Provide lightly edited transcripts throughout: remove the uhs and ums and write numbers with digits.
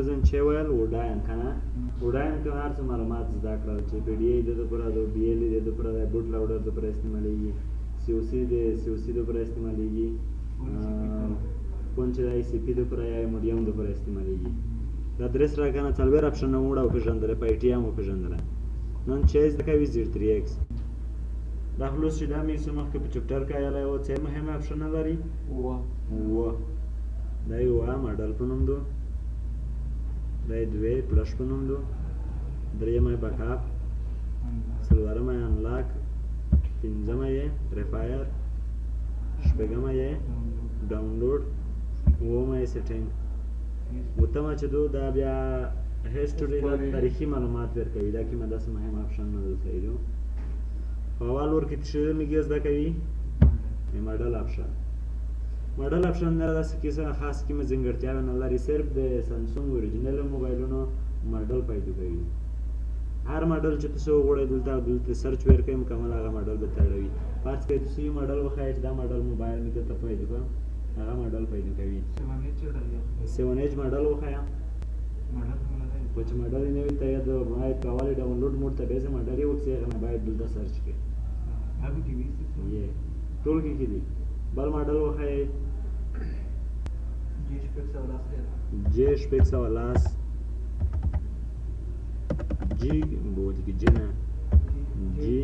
ته چې ویل وډاین که نه، وډاین کې هر څه معلومات زده کړل چې پي ډي ای د دپاره ده، بي ایل د دپاره ده، بوټ لاوډر دپاره استعمالېږي، سی او سي د سی او سي دپاره استعمالېږي، فون چې د آی سي پي دپاره یا موډیم دپاره استعمالېږي. دا درې سره که نه څلوېر اپشنونه موږ وپېژندله، په آی ټي هم وپېژندله. نن چې زده کوي زیډ 3 ایکس دا خلوص چې دا مې څه مخکې په چپټر کې آیلی و، څه مهم اپشنونه لري؟ اووه. دا یې اووه ماډل په نوم دو، دا یې دوې فلش په نوم دو، درېیمه یې بکاپ، څلورمه یې انلاک، پنځمه یې ریفایر، شپږمه یې ډاونلوډ، اوومه یې سیټینګ. اتمه چې دو دا بیا هیسټوري، دا تاریخي معلومات ورکوي. دا کومه داسې مهم اپشن نه ده صحیح دو. په اول ور کې څه میږي زده کوي؟ ماډل اپشن. ماډل اپشن نه داسې کیسه خاص کومه ځانګړتیاوې نه لري، صرف د سامسونګ اوریجنل موبایلونو ماډل پیدا کوي. هر ماډل چې تاسو وغواړئ دلته سرچ ورکوي، مکمل هغه ماډل به تړوي. فرض کړئ تاسو یو ماډل وښایئ چې دا ماډل موبایل مې دلته پیدا کړم، هغه ماډل پیدا کوي. 7 ایچ ماډل وښایه، خو چې ماډل یې نه وي ته باید په اول ډاونلوډ موډ ته بیځه ماډل یې وکړې، هغه نه باید دلته سرچ کړې. یې ټول کې کې دي. بل ماډل وښایئ، جی 610 جی بوتي کې جی نه، جی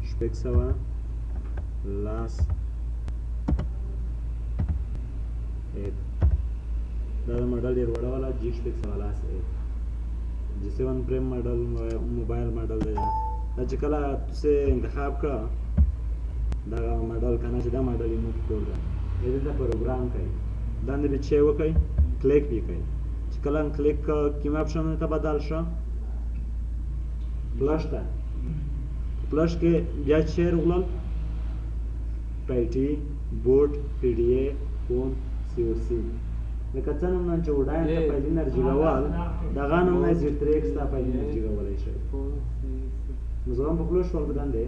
610 اف. دا د ماډل ډېر وړه والا جی 610 اف، جی 7 پریم ماډل موبایل ماډل دی. دا چې کله تاسو انتخاب کړه دغه ماډل که نه، چې دا ماډل یې موږ کور ده، دلته پروګرام کوي، داندې به چې وکړئ کلیک به کوي، چې کله کلیک کوم اپشن ته بدل شو فلش ته، فلش کې بیا چې راغلل پی ټي، بوټ، پي ډي ای، فون، سی او سی. لکه څه نوم چې وډاین ته فایلونه ورجګول، دغه نوم نه زیر 3 ایکس ته فایلونه ورجګولی شئ. نو په خوله شول بدن دی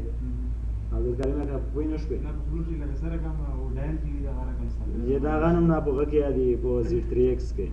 عبدالکریم اکا پوه نه شوې؟ یې دا هغه نوم نه په هغه کې یادي په زیر 3 ایکس کې.